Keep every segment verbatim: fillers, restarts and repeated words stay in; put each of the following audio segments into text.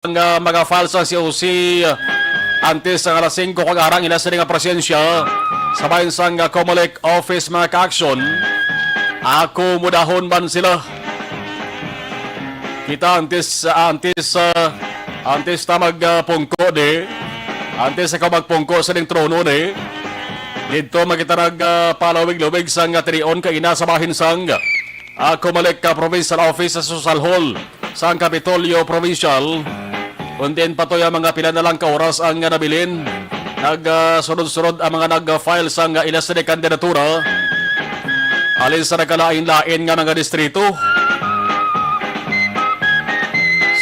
nga mga files sa C O C, ah, antes sa alas singko kag ara ang ila sini nga presensya sa bahin sang, ah, Comelec office, mga ka-aksyon. Ako mudahon man sila. Kita antes, ah, antes, ah, antes ta mag, ah, pungko di, antes ako magpungko sa ning trono di, didto makita nag, ah, palawig-lawig sang, ah, tinion kay ina sa bahin sang, ah, Comelec, ah, Provincial Office sa Social Hall sang Kapitolyo Provincial. Kung diin pa to ang mga pila na lang ka oras ang, ah, nabilin, nag, ah, sunod-sunod ang mga nag-file sang, ah, ila sini kandidatura halin sa nagkalain-lain nga mga distrito.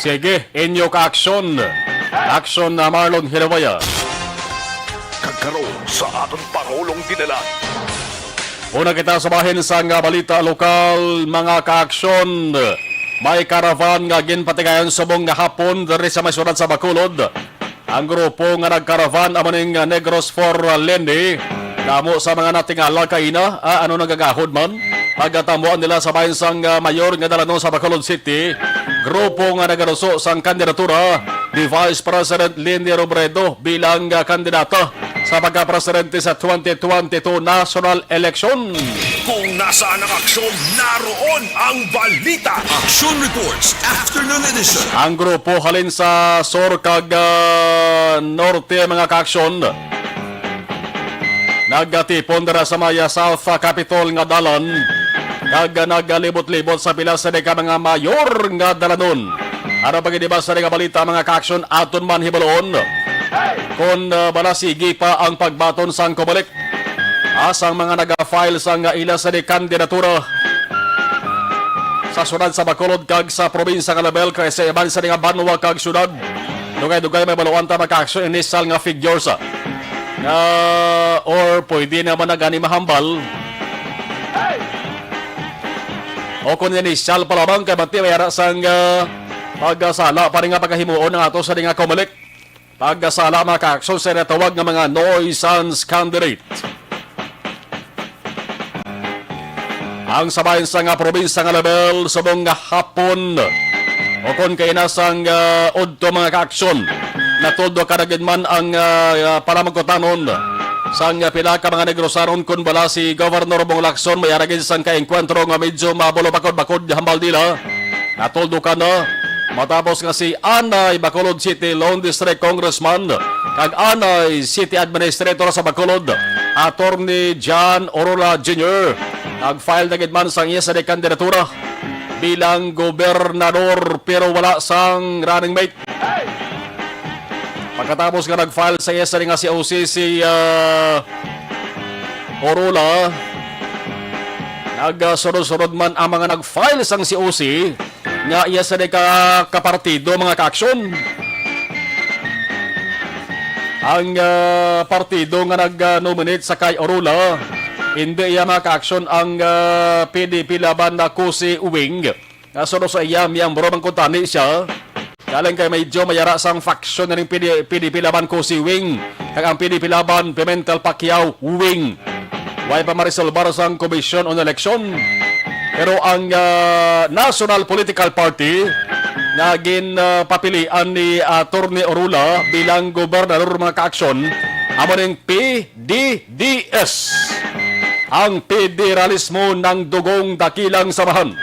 Sige, inyo ka-aksyon. Aksyon na Marlon Hilawaya. Kag karon sa aton Pangulong Dinalan. Una kita sa bahin sang, ah, balita lokal, mga ka-aksyon. May caravan nga ginpatigayon subong nga hapon diri sa may syudad sa Bacolod. Ang grupo nga nagkaravan amo ning, ah, Negros for, ah, Leni. Damo sa mga natingala kaina, ah, ano nagagahod man. Pagkatamuan nila sa bahin sang, ah, mayor nga dalanon sa Bacolod City, grupo nga nagaruso sang kandidatura ni Vice President Leni Robredo bilang, ah, kandidata sa pagkapresidente sa twenty twenty-two national election. Kung nasaan ang aksyon, naroon ang balita. Action Reports, Afternoon Edition. Ang grupo halin sa sur kag, ah, norte, mga kaaksyon, nagatipon dira sa may, ah, South, ah, Capitol nga dalan, kag, ah, nagalibot-libot sa pila sa ka mga mayor nga dalanon. Ano pa gid ba sa nga balita, mga kaaksyon, aton man hibaluon kon, ah, bala sige pa ang pagbaton sang Comelec, ah, sang mga naga-file sang ila sa kandidatura sa syudad sa Bacolod kag sa probinsya nga level, kay sa iban sa nga banwa kag syudad, dugay-dugay may baluan ta, mga kaaksyon, initial nga figures, ah, nga, or pwede naman na gani mahambal o kung initial pa lamang, kay bati may ara sang, ah, pagkasala pa rin nga pagkahimuon ang ato sa nga Comelec. Pagkasala, mga kaaksyon, sa natawag nga mga nuisance candidate. Ang sa bahin sa nga probinsya nga level, subong nga hapon, o kon kaina sang, ah, udto, mga kaaksyon, natuldo ka na gid man ang, ah, ah, palamagkutanon sang pila ka mga Negrosanon, kun bala si Governor Bong Lacson may ara gid sang kaengkwentro nga medyo mabulobakod-bakod hambal nila. Natuldo ka na matapos nga si anay Bacolod City Lone District Congressman kag anay City Administrator sa Bacolod, Attorney John Orula Junior, nag-file na gid man sang iya sa kandidatura bilang gobernador, pero wala sang running mate. Pagkatapos nga nag-file sa iya sa nga C O C si, ah, Orula, nagsunod-sunod man ang mga nag-file sang C O C nga iya sa ka kapartido, mga kaaksyon. Ang, ah, partido nga nag-nominate sa kay Orula, hindi iya, mga kaaksyon, ang, ah, P D P Laban na COSI wing. Nga suno sa iya, miyembro man kuntani siya. Galing kay medyo may ara sang faction na ning P D, P D P Laban COSI wing kag ang P D P Laban Pimentel Pacquiao wing. Way pa marisolbar sang Commission on Election. Pero ang, ah, National Political Party nga gin, ah, papilian ni Attorney Orula bilang gobernador, mga kaaksyon, amo ning P D D S, ang Federalismo ng Dugong Dakilang Samahan.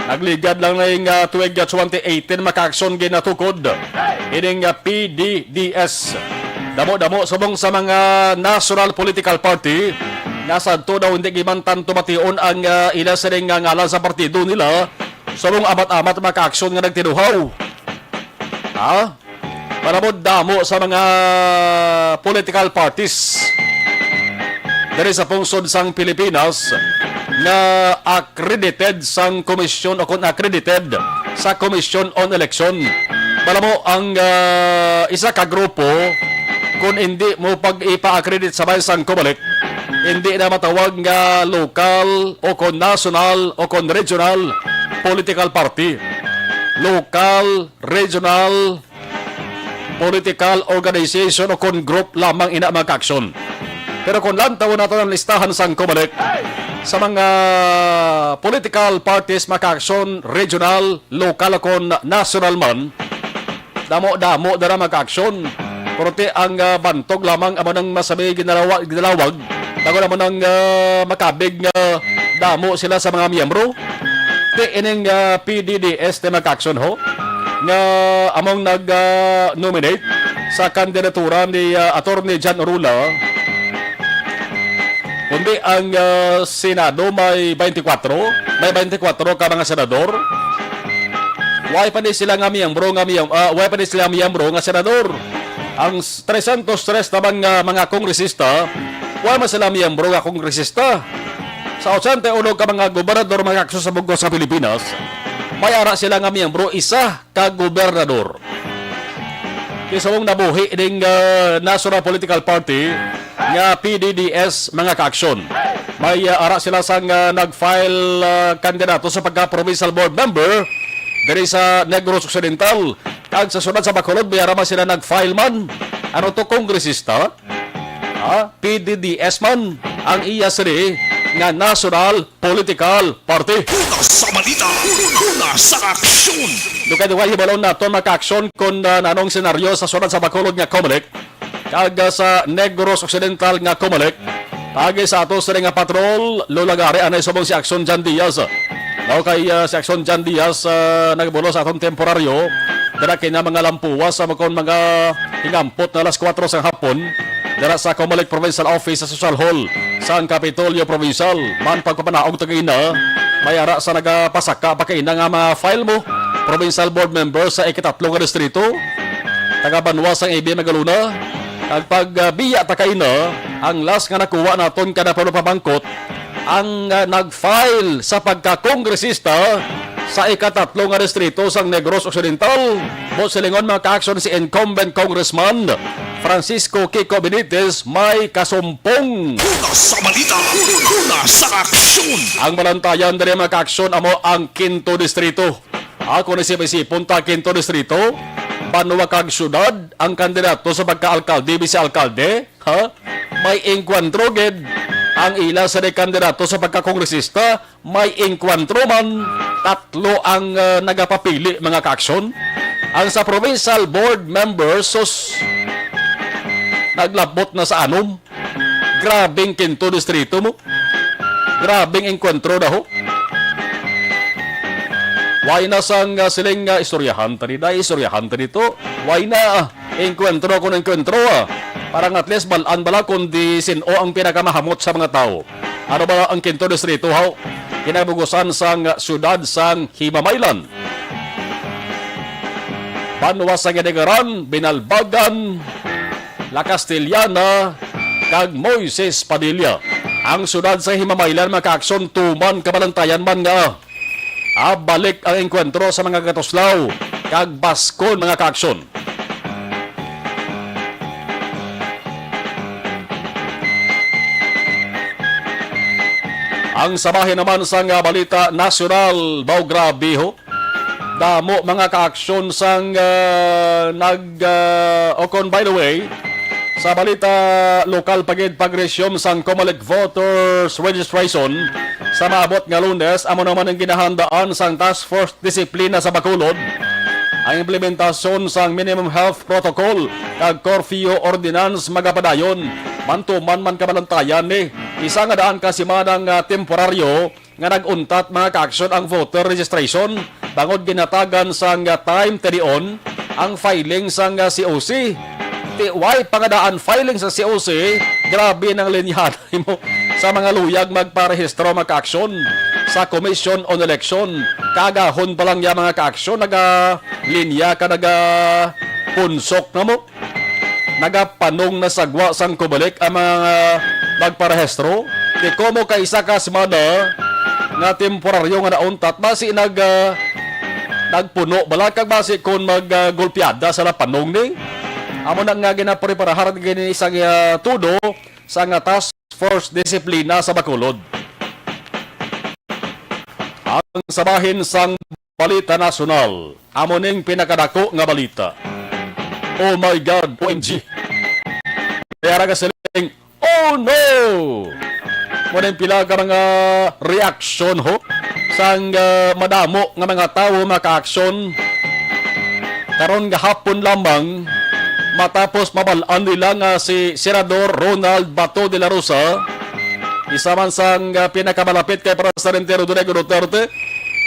Nagligad lang na yung, ah, tuig, ah, twenty eighteen, mga kaaksyon, ginatukod ining, ah, P D D S. Damo-damo subong sa mga national political party nga sadto daw hindi giman tanto mation ang, ah, ila sining nga ngalan sa partido nila. Subong amat-amat, mga kaaksyon, nga nagtinuhaw. Ha? Para mo damo sa mga political parties diri sa pungsod sang Pilipinas nga accredited sang komisyon o kung accredited sa Commission on Election. Para mo ang, ah, isa ka grupo, kung hindi mo pag ipa-accredit sa bahin sang Comelec, hindi na matawag nga local o kung national o kung regional political party. Local, regional, political organization o kon group lamang ina, mga kaaksyon. Pero kung lantawon nato ang listahan sang Comelec, sa mga political parties, mga ka-aksyon, regional, lokal, kon national man, damo-damo dira, mga ka-aksyon. Pero ti ang, ah, bantog lamang amo nang masabi ginalawa-, ginalawag, dagon amo nang, ah, makabig nga damo sila sa mga miyembro. Ti ining, ah, P D D S ti, mga ka-aksyon, ho, nga among nag, ah, nominate sa kandidatura ni, ah, Attorney John Orula, kundi ang, ah, Senado may twenty-four, may twenty-four ka mga senador. Way pa ni sila nga miyembro nga miyem-, ah, way pa ni sila miyembro nga senador. Ang s-, trescientos tres naman nga mga kongresista, way man sila miyembro nga kongresista. Sa ochenta y uno ka mga gobernador, mga ka-aksyon, sa bug-os nga Pilipinas, may ara sila nga miyembro, isa ka gobernador. Ti subong nabuhi ning, ah, National Political Party nga P D D S, mga ka-aksyon. May, ah, ara sila sang, ah, nag-file, ah, kandidato sa pagka-provincial board member diri sa Negros Occidental. Kag sa siyudad sa Bacolod, may ara man sila nag-file man. Ano to, kongresista? Ha? P D D S man ang iya sini nga National Political Party. Una sa balita, una sa aksyon. Dugay-dugay hibalon naton, mga ka-aksyon, kon, ah, nanong senaryo sa siyudad sa Bacolod nga Comelec kag, ah, sa Negros Occidental nga Comelec. Paagi sa ato sini nga patrol, Lola Gare, anay subong si Aksyon John Diaz. Daw kay, ah, si Aksyon John Diaz, ah, nagbulo sa aton temporaryo. Dira kay na mga lampuwas sa makon mga hingampot na alas kuwatro sa hapon. Dira sa Comelec Provincial Office sa Social Hall sang Kapitolyo Provincial. Man pagpapanaog ta kaina, may ara sa nagapasaka pa kaina nga mga file mo. Provincial Board Member sa ikatatlo nga distrito, taga banwa sang A B M Magalona. Kag pag, ah, biya ta kaina, ang last nga nakuha naton kada pamangkot, ang, ah, nag-file sa pagka-kongresista sa ikatatlo nga distrito sang Negros Occidental, buot silingon, mga ka-aksyon, si incumbent Congressman Francisco Kiko Benitez may Kasumpong. Una sa balita, una sa aksyon. Ang balantayan diri, mga ka-aksyon, amo ang Kinto Distrito. Ako ni si Isipon ta Kinto Distrito, banwa kag syudad, ang kandidato sa pagka-alkalde, bise-alkalde, ha? May engkwentro gid ang ila sa kandidato sa pagkakongresista, may engkwentro man, tatlo ang, ah, nagapapili, mga ka-aksyon. Ang sa provincial board member, sus, naglabot na sa anom. Grabing Kinto Distrito mo. Grabing engkwentro na ho. Way na sang, ah, siling, ah, istoryahan ta dida, istoryahan ta dito. Way na, ah, engkwentro kung engkwentro, ah. Parang at least balaan bala kung di sin-o ang pinakamahamot sa mga tao. Ano ba ang Kinto Distrito, haw? Kinabugusan sang, ah, siyudad sang Himamaylan. Banwa sa Ginagaran, Binalbagan, La Castellana, kag Moises Padilla. Ang siyudad sa Himamaylan, mga ka-aksyon, tuman kabalantayan man nga, ah, balik ang engkwentro sa mga katuslaw kag baskon, mga ka-aksyon. Ang sabahin naman sang, ah, balita nasyonal, baw grabe ho. Damo mga kaaksyon sang, ah, nag, ah, o kon, by the way, sa balita lokal pa gid, pag-resume sang Comelec voters registration sa maabot nga Lunes, amo naman ang ginahandaan sang Task Force Disiplina sa Bacolod. Ang implementasyon sang minimum health protocol kag curfew ordinance magapadayon. Mantuman man kabalantayan ni isa nga daan ka semana nga temporaryo nga nag-untat, mga kaaksyon, ang voter registration, bangod ginhatagan sang time tinion ang filing sang C O C. Ti-, way pa nga daan filing sa C O C, grabe nang linyahan mo sa mga luyag magparehistro, mga kaaksyon, sa Commission on Election. Kaagahon pa lang ya, mga kaaksyon, nagalinya ka, nagapunsok na mo. Nagapanong na sa gwa sang Comelec ang mga nagparehistro. Ti komo ka isa ka semana nga temporaryo nga nauntat, basi nag, ah, nagpuno bala kag basi kon mag, ah, golpeada sa napanong ni. Amo na nga ginapreparahar gini sa, ah, tudo sa nga Task Force Disiplina sa Bacolod. Ang sabahin sang balita nasyonal, amo ning pinakadako nga balita. Oh my God, O M G. Kaya ra ka siling, "Oh no!" Mao ning pila ka mga reaksyon, ho, sang, ah, madamo nga mga tawo, mga kaaksyon. Karon nga hapon lamang, matapos mabal-an nila nga si Senador Ronald Bato de la Rosa, isa man sang, ah, pinakamalapit kay Presidente Rodrigo Duterte,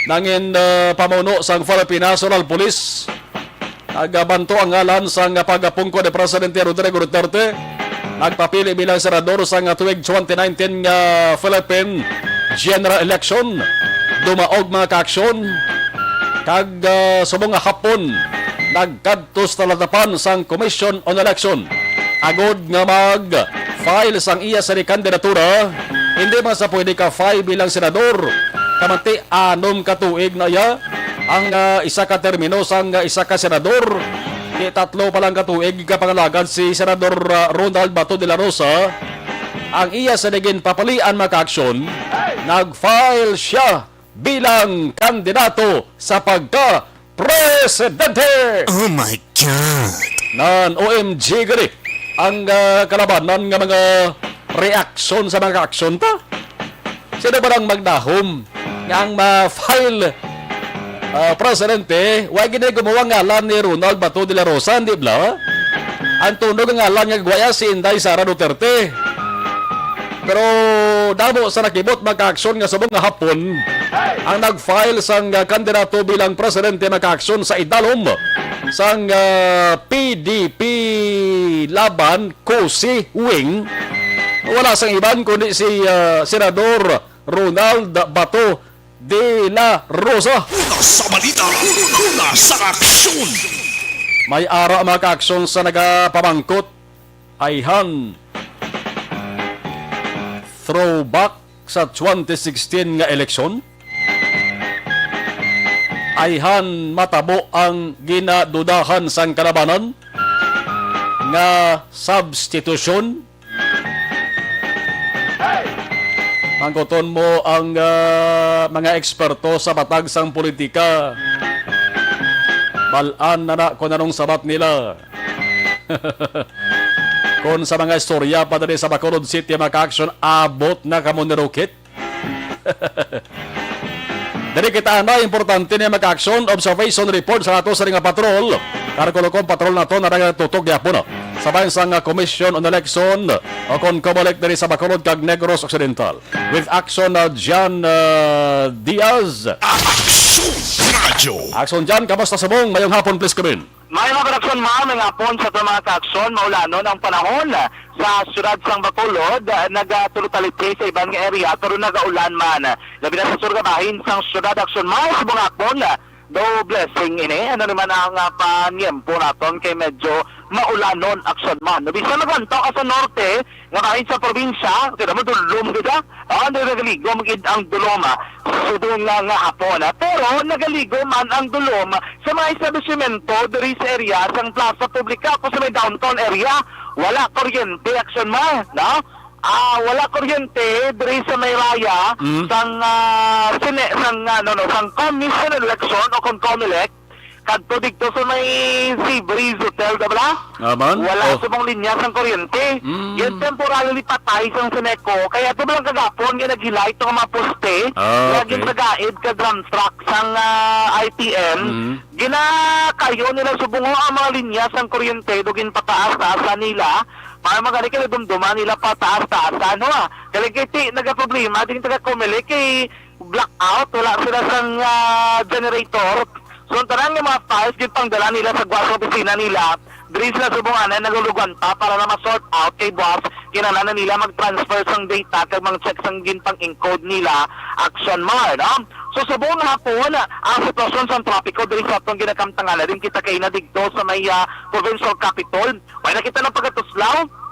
nangin, ah, pamuno sang Philippine National Police, nagabanto ang ngalan sang pagpungko ni Presidente Rodrigo Duterte, nagpapili bilang senador sang tuig twenty nineteen nga Philippine General Election. Dumaog, mga kaaksyon, kag, ah, subong nga hapon, nagkadto sa talatapan sang Commission on Election agod nga mag-file sang iya sa kandidatura. Hindi man sa pwede ka-file bilang senador, kamanti anom ka tuig na iya ang, ah, isa ka termino sang, ah, isa ka senador. Di tatlo pa lang ka tuig ka pangalagad si Senador, ah, Ronald Bato de la Rosa. Ang iya sa naging papalian, mga kaaksyon, nag-file siya bilang kandidato sa pagka-presidente. Oh my God! Nan, O M G gani ang, ah, kalabanan nga mga reaksyon sa mga aksyon ta. Sino ba nang magdahom nga ang ma-file, ah, presidente, wa gid gumawa ngalan ni Ronald Bato de la Rosa, di bala? Ang tunog nga ngalan nga gwaya si Inday Sara Duterte. Pero damo sa nakibot, mga kaaksyon, nga subong nga hapon ang nag-file sang, ah, kandidato bilang presidente, mga kaaksyon, sa idalom sang, ah, P D P Laban Cosi Wing. Wala sang iban kundi si, ah, Senador Ronald Bato de la Rosa. Una sa balita, una sa aksyon. May ara, mga kaaksyon, sa nagapamangkot, ayhan, throwback sa twenty sixteen nga eleksyon? Ayhan, matabo ang ginadudahan sang kalabanan nga substitution? Mangkuton mo ang, ah, mga eksperto sa batag sang politika. Bal-an na na kung anong sabat nila. Kung sa mga istorya pa diri sa Bacolod City, mga kaaksyon, abot na kamo ni Rukit. Diri kita na importante ni, mga kaaksyon, observation report sa ato sa nga patrol. Karkulukong patrol na to na nagatutok gyapon, no? Sa bayan sang, ah, Commission on Election o kon Comelec diri sa Bacolod kag Negros Occidental. With action na John, ah, Diaz. Aksyon Radyo. Action John, kamusta subong? Mayong hapon, please come in. May mga production, ma'am, may hapon sa aton mga kaaksyon. Maulanon ang panahon sa siyudad sang Bacolod, ah, nagatulo-talipis sa iban nga area, pero nagaulan man. Labi na sa sur nga bahin sang siyudad, aksyon, ma'am, subong hapon, ah, do blessing ini. Ano naman ang, ah, panyempo naton kay medyo maulanon, aksyon, ma'am. Bisan naglantaw ka sa norte, nga bahin sa probinsya, kita mo, dulom gid, ah. Ah, hindi nagaligo man gid ang dulom, ah, subong nga, nga hapon, ah. Pero nagaligo man ang dulom sa mga establisimento diri sa area sang Plaza Publica o sa may downtown area. Wala kuryente, aksyon, ma, no? Ah, wala kuryente diri sa may raya Mm. sang, ah, sine-, sang, ano, no, sang Commission on Election o kon Comelec. Kadto dito sa may Sea Breeze Hotel, da bala? Ah, man? Wala Oh. sa mga linya sang kuryente. Mm. Yung temporarily patay sang Seneco, kaya ito lang kagapon nga naghilay itong mga poste, Ah, lagi okay. sa gaid ka drum truck sang, ah, I T M. Mm. Ginakayo nila subong ang mga linya sang kuryente, do ginpataas-taasan nila. Para magani kay dumduman nila pataas-taasan, no? Kaya kiti, nagaproblema, ding taga Comelec, kay blackout, wala sila sang, ah, generator. So, ang tanan nga mga files, ginpangdala nila sa guwa sa opisina nila. Diri sila subong anay nagulugwanta para na ma-sort out kay boss, kinahanglan na nila mag-transfer sang data kag mang-check sang ginpang-encode nila, action mar, no? So, subong hapon, ang sitwasyon sang trapiko diri sa atong ginakamtangan na din kita kay na digto sa may, ah, provincial capital. May nakita ng pagkatuslaw.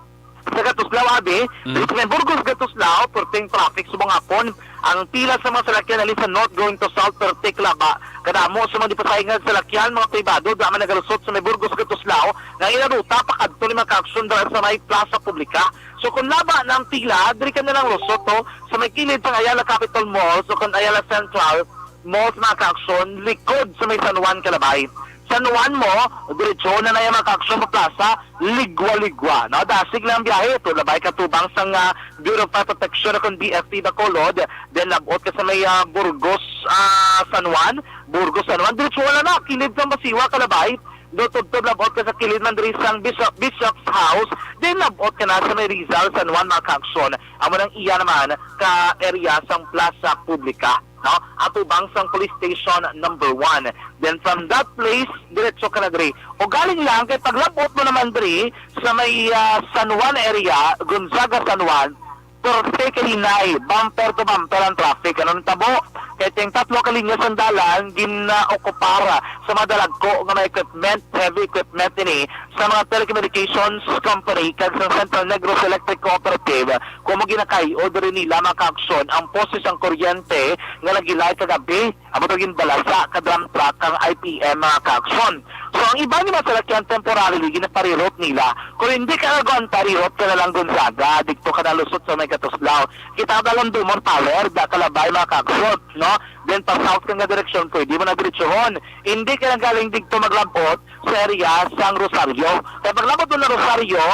Sa Gatuslao, abi, Mm. dito may Burgos Gatuslao, perting traffic subong hapon. Ang pila sa mga salakyan halin sa north going to south, perti kalaba. Kadamo sa mga di pasahingad salakyan, mga pribado, da man nagalusot sa may Burgos Gatuslao, nga inaruta pakadto ni mga kaaksyon dala sa may Plaza Publica. So kung laba na ang pila, diri ka na lang lusot, to, sa may kilid sa Ayala Capitol Mall, so kung Ayala Central Mall, mga kaaksyon, likod sa may San Juan Calabay. San Juan mo, diretso na na yung mga kaaksyon pa plaza, Ligwa-Ligwa, no? Dasig lang ang biyahe, to labay ka tubang sang, ah, Bureau of Fire Protection o kon B F P Bacolod, then labot ka sa may, ah, Burgos, ah, San Juan, Burgos, San Juan, diretso na na, kilid sang Basiwa, kalabay, do tubtob labot ka sa kilid man diri sang Bishop, Bishop's House, then labot ka na sa may Rizal, San Juan, mga kaaksyon, amo nang iya naman ka area sang Plaza Publica, no? Atubang sang Police Station number one. Then from that place, diretso ka na diri. O galing lang, kay paglabot mo naman diri sa may, ah, San Juan area, Gonzaga, San Juan, perte ka hinay, bumper to bumper ang traffic. Ano ang tabo? Kay ting tatlo ka linya sang dalan, gin-okupar sa mga dalagko nga mga equipment, heavy equipment ini, sa mga telecommunications company kag sa Central Negros Electric Cooperative, kung mo ginakay-o diri nila mga kaaksyon ang poste sang kuryente nga nagilay kagabi, amo to ginbalasa ka dump truck kang I P M mga kaaksyon. So ang iban ni mga salakyan temporarily ginaparirot nila. Kung hindi ka nagwanta, rirot ka na lang Gonzaga, dito ka nalusot sa may Katuslaw. Kita ka lang Dumon Power, da kalabay mga kaaksyon, no? Then pa south ka nga direksyon, pwede mo na diretsuhon. Hindi ka na galing dito maglabot, sa area sang Rosario. Kay paglabot mo na Rosario,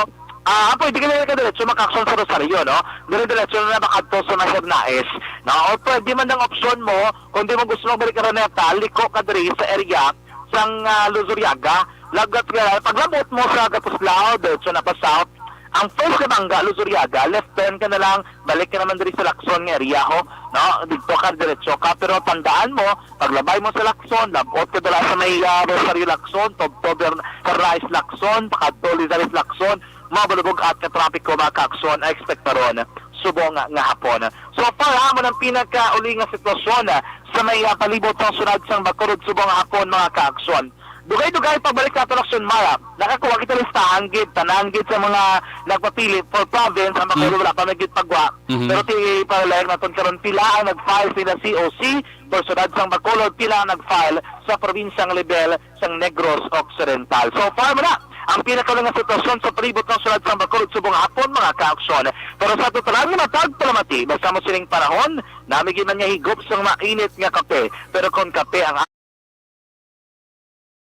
ah, pwede ka na ka diretso makaaksyon sa Rosario, no? Dire-diretso na makadto sa Mahernais, no? O pwede man ang opsyon mo, kung di mo gusto magbalik Araneta, liko ka diri sa area sang, ah, Luzuriaga. Lagat ka, paglabot mo sa Katuslaw, diretso na pa south. Ang first ka bangga, Luzuriaga, left turn ka na lang, balik ka naman diri sa Lacson nga area ho, no? Dito ka diretso ka, pero tandaan mo, paglabay mo sa Lacson, labot ka dala sa may, ah, Rosario Lacson, Tobto Ber-, Hernaez Lacson, pakadto Lizares Lacson, mabalubog at ka trapiko, mga kaaksyon, ay ekspektaron subong nga hapon. So far, ha, mo nang pinakauli nga sitwasyon, ah, sa may, ah, palibot sang syudad sang Bacolod subong nga hapon, mga kaaksyon. Dugay-dugay pabalik nato, Aksyon Mara. Nakakuha kita listahan gid, tanan gid sa mga nagpapili for province, ang Bacolod Mhm. wala pa may gid pagwa. Mhm. Pero ti palayan naton karon, pila ang nag-file sila C O C for syudad sang Bacolod, pila ang nag-file sa probinsyang level sang Negros Occidental. So far mo na ang pinakauna nga sitwasyon sa palibot ng syudad sang Bacolod subong hapon, mga kaaksyon. Pero sa totalan nga matag palamati, basta mo sining panahon, nami gid man nga higop sang mainit nga kape. Pero kung kape ang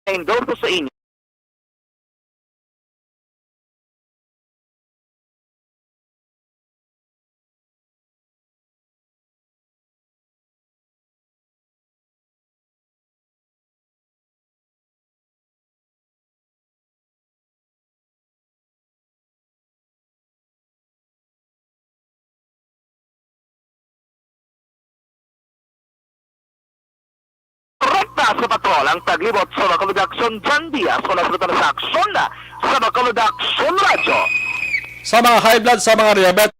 Endorse sa inyo. Rekta sa patrol ang taglibot sa Bacolod Aksyon, John Diaz, mula sa Bacolod Aksyon, sa Bacolod Aksyon Radyo. Sa mga high blood, sa mga diabetes,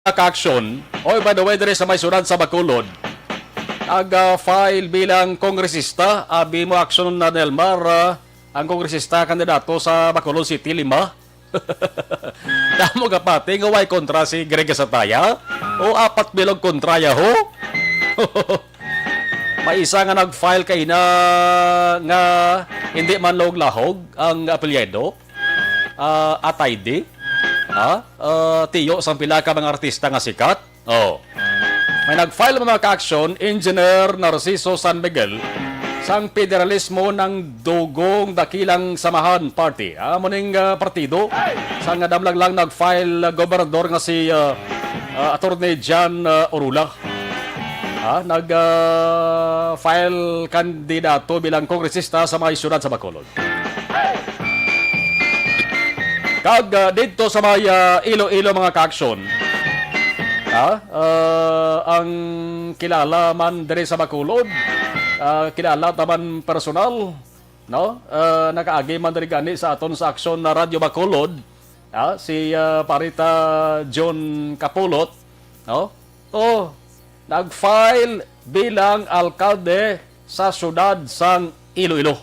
Kaaksyon. Oy, by the way, diri sa may syudad sa Bacolod, nag-file bilang kongresista, abi mo aksyon na Nelmar, ah, ang kongresista kandidato sa Bacolod City, lima. Damo ka pati nga way kontra si Greg Sataya? O apat bilog kontra ya, ho? May isa nga nag-file kay na nga hindi man lahog-lahog ang apelyido. Ah, Atayde. Ha? Ah, tiyo sang pila ka mga artista nga sikat. Oh. May nag-file mga ka-aksyon, Engineer Narciso San Miguel, sang federalismo ng Dugong Dakilang Samahan Party. Ah, muning, ah, partido, sang damlag lang nag-file, ah, gobernador nga si, ah, ah, Attorney John, ah, Orula. Ah, nag, ah, file kandidato bilang kongresista sa mga syudad sa Bacolod. Kag, ah, didto sa may, ah, Iloilo, mga kaaksyon, ah, ah, ang kilala man diri sa Bacolod, ah, kilala ta man personal, no? Ah, nakaagi man diri gani sa aton sa Aksyon na Radyo Bacolod, ah, si, ah, Parita John Kapulot, no? Oh, nag-file bilang alkalde sa siyudad sang Iloilo.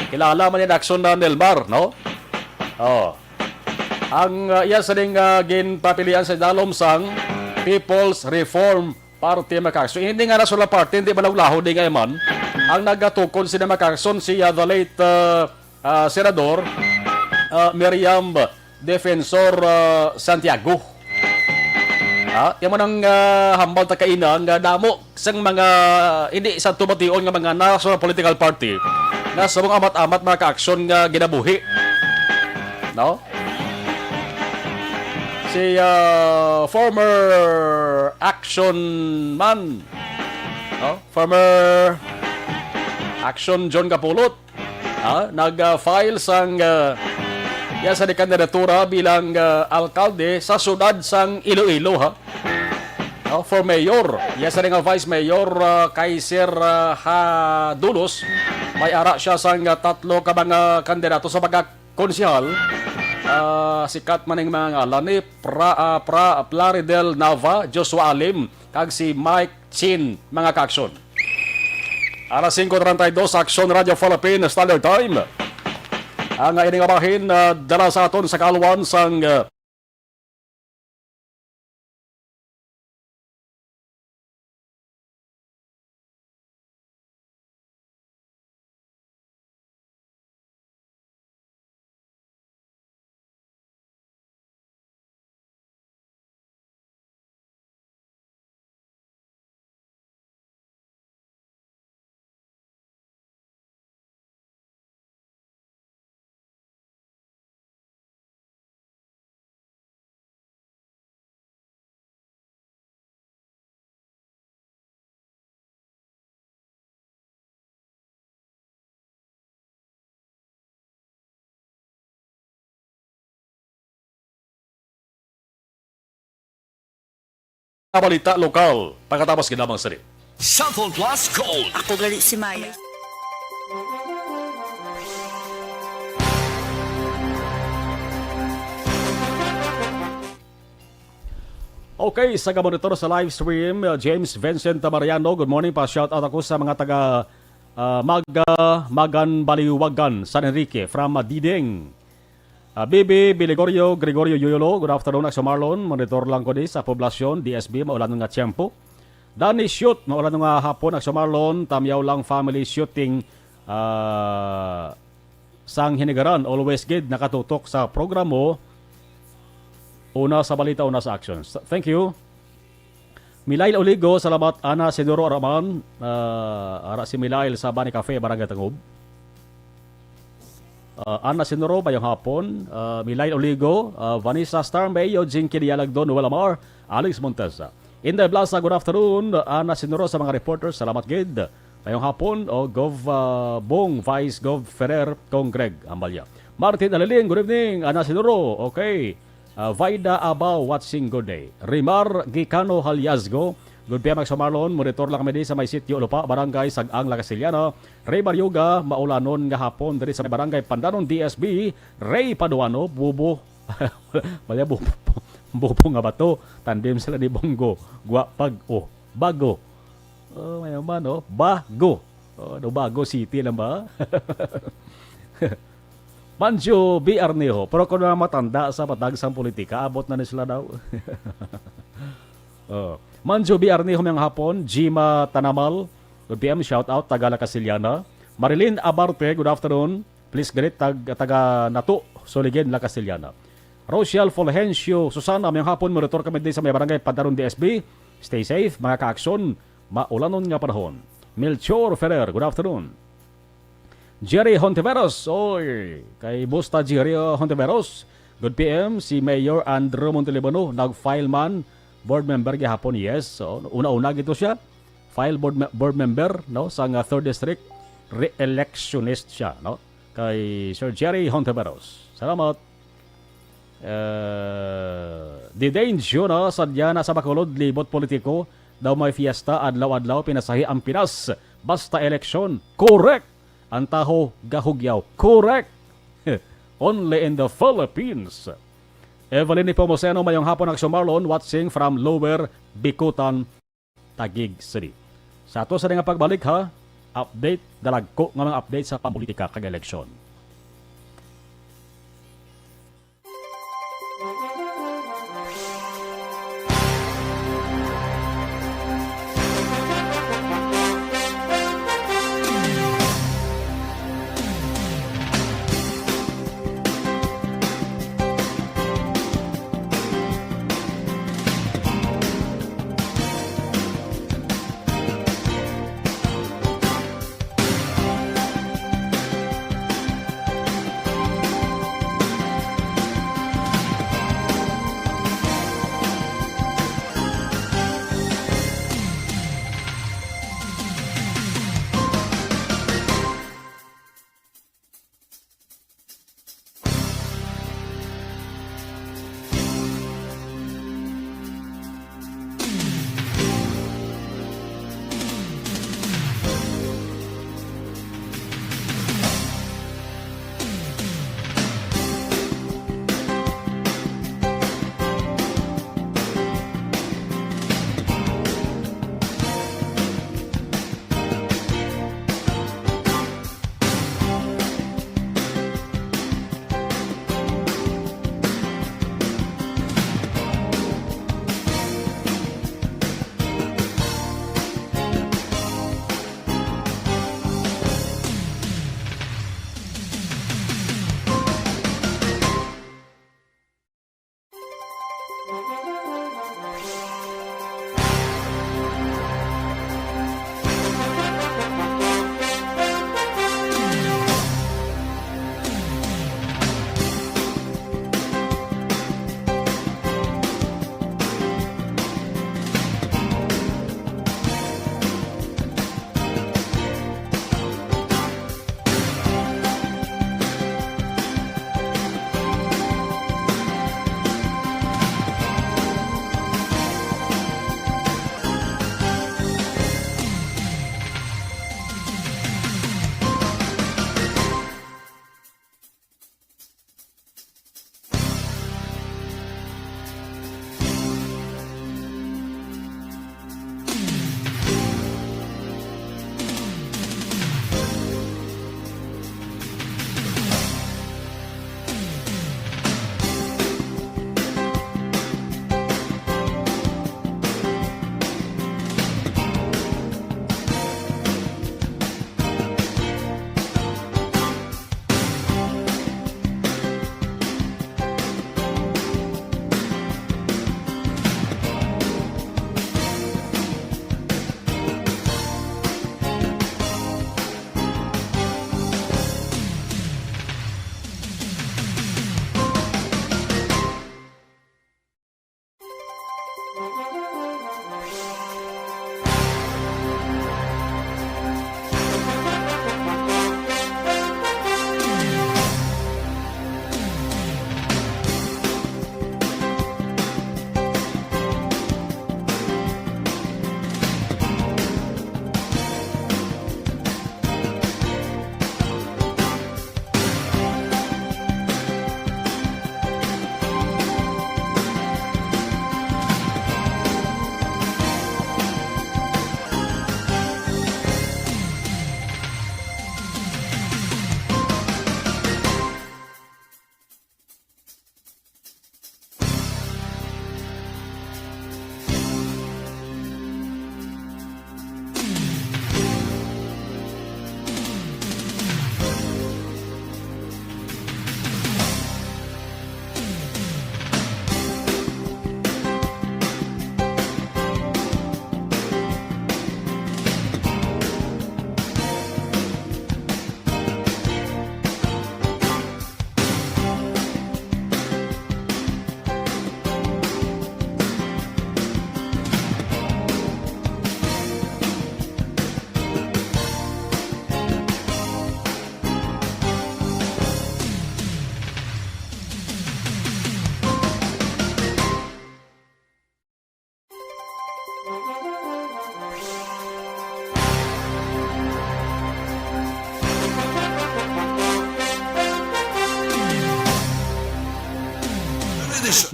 Kilala man ni Aksyon na Nelmar, no? Oh. Ang, ah, iya sa ding, ah, ginpapilian sa dalom sang People's Reform Party, mga ka-aksyon. Hindi nga National Party, hindi malahulahod, di nga man. Ang nagatukod sina, mga ka-aksyon, si, ah, the late, ah, ah, Senador, ah, Miriam Defensor, ah, Santiago. Ha? Yan man ang, ah, hambal ta kaina nga damo sang mga hindi sa tumation nga mga national political party nga sa mga amat-amat, mga ka-aksyon, nga ginabuhi. No? Si, ah, former action man, no? Former action John Kapulot, ha? Nag-file sang, ah, iya sa kandidatura bilang, ah, alkalde sa siyudad sang Iloilo, ha? No? For mayor, iya sa nga vice mayor, ah, Kaiser, ah, Hadulos, may ara siya sang, ah, tatlo ka mga kandidato sa pagka konsehal, ah, sikat man ang mga ngalan ni Pra-, ah, Pra-, Plaridel Nava, Joshua Alim, kag si Mike Chin, mga ka-aksyon. Alas singko treinta y dos, Aksyon Radyo Philippine Standard Time. Ang, ah, ini nga bahin, ah, dala sa aton sa kaalwan sang, ah, Balita lokal, pagkatapos gid lamang sini. Cellphone Plus Gold. Ako gali si Maya. Okay, sa gamonitor sa live stream, uh, James Vincent Mariano, good morning. Pa-shout out ako sa mga taga, uh, Maga, Magan, Baliwagan, San Enrique, from, uh, Diding. Ah, Bibi Biligorio, Gregorio Yuyolo, good afternoon, Aksyon Marlon. Monitor lang ko di sa poblasyon, D S B, maulan nga tiyempo. Danny Shoot, maulan nga hapon, Aksyon Marlon. Tamyaw lang family shooting, ah, sang Hinigaran. Always gid nakatutok sa programo. Una sa balita, una sa action. Thank you. Milail Oligo, salamat. Ana Sinuro Araman, ah, ara si Milail sa Bani Cafe, Barangay Tangub. Ah, Ana Sinuro, mayong hapon. Ah, Milail Oligo, ah, Vanessa Star May, Eugene Kilialag, Don Walamar, Alex Montesa. Inday Blasa, good afternoon. Ana Sinuro sa mga reporters, salamat gid. Mayong hapon, o Gov, ah, Bong, Vice Gov Ferrer, Cong Greg, hambal niya. Martin Aliling, good evening. Ana Sinuro, okay. Ah, Vaida Abao watching, good day. Rimar Gicano Haliazgo, good P M Aksyon Marlon, monitor lang kami di sa may sitio lupa, barangay Sag-ang, La Castellana. Ray Baryoga, maulanon nga hapon diri sa may barangay Pandanon, D S B. Ray Paduano, Bubo. Mali, Bubo, Bubo nga bato. Tandem sila ni Bongo. Gwa, Bag-o. Bago. Oh, may naman, oh. Bago. Oh, no, Bago City lang ba? Manjo B. Arnejo, pero kung na matanda sa patag sang politika, abot na ni sila daw. Oh. Manjo B. Arnejo, mayong hapon. Jima Tanamal, good P M, shout out, taga La Castellana. Marilyn Abarte, good afternoon. Please greet tag-, taga Nato, Suligin, La Castellana. Rochelle Fulgencio, Susana, mayong hapon, monitor kami din sa may barangay Pandanon, D S B. Stay safe, mga kaaksyon. Maulanon nga panahon. Melchor Ferrer, good afternoon. Jerry Hontiveros, oy, kay Busta Jerry, uh, Hontiveros. Good P M, si Mayor Andrew Montalibano, nag-file man, board member gihapon, yes. So, una-una gito siya, file board, me-, board member, no, sa nga third district, re-electionist siya, no, kay Sir Jerry Hontiveros. Salamat. Eh, Didain Juna, sadya na sa Bacolod, libot politiko, daw may fiesta, adlaw-adlaw, pinasahi ang Pinas. Basta eleksyon, correct! Ang taho gahugyaw, correct! Only in the Philippines. Evelyn Nepomuceno, mayong hapon, Aksyon Marlon, watching from Lower Bicutan, Taguig City. Sa ato sa nga pagbalik, ha, update, dalagko nga mga update sa pamolitika kag eleksyon.